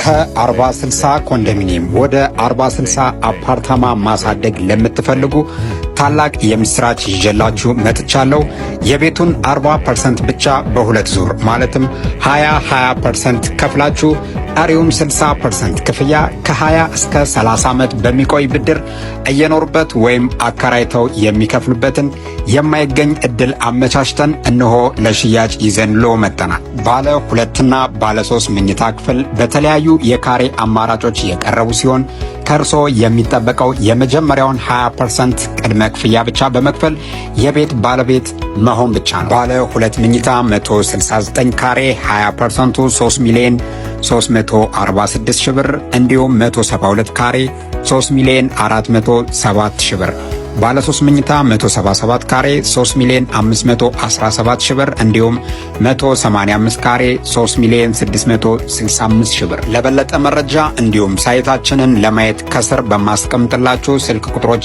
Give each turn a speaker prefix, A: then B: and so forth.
A: ከ40/60 ኮንዶሚኒየም ወደ 40/60 አፓርታማ ማሳደግ ለምትፈልጉ ታላቅ የምስራች ይዤላችሁ መጥቻለሁ። የቤቱን 40% ብቻ በሁለት ዙር ማለትም 20 20% ከፍላችሁ ቀሪውም 60% ክፍያ ከ20 እስከ 30 ዓመት በሚቆይ ብድር እየኖሩበት ወይም አከራይተው የሚከፍሉበትን የማይገኝ እድል አመቻችተን እነሆ ለሽያጭ ይዘንሎ መጥተናል። ባለ ሁለትና ባለ ሶስት መኝታ ክፍል በተለያዩ የካሬ አማራጮች የቀረቡ ሲሆን ከእርሶ የሚጠበቀው የመጀመሪያውን 20% ቅድመ ክፍያ ብቻ በመክፈል የቤት ባለቤት መሆን ብቻ ነው። ባለ ሁለት መኝታ 169 ካሬ 20%ቱ 3 ሚሊዮን 346 ሺህ ብር፣ እንዲሁም 172 ካሬ 3 ሚሊዮን 407 ሺህ ብር፣ ባለ 3 መኝታ 177 ካሬ 3 ሚሊዮን 517 ሺህ ብር፣ እንዲሁም 185 ካሬ 3 ሚሊዮን 665 ሺህ ብር። ለበለጠ መረጃ እንዲሁም ሳይታችንን ለማየት ከስር በማስቀምጥላችሁ ስልክ ቁጥሮች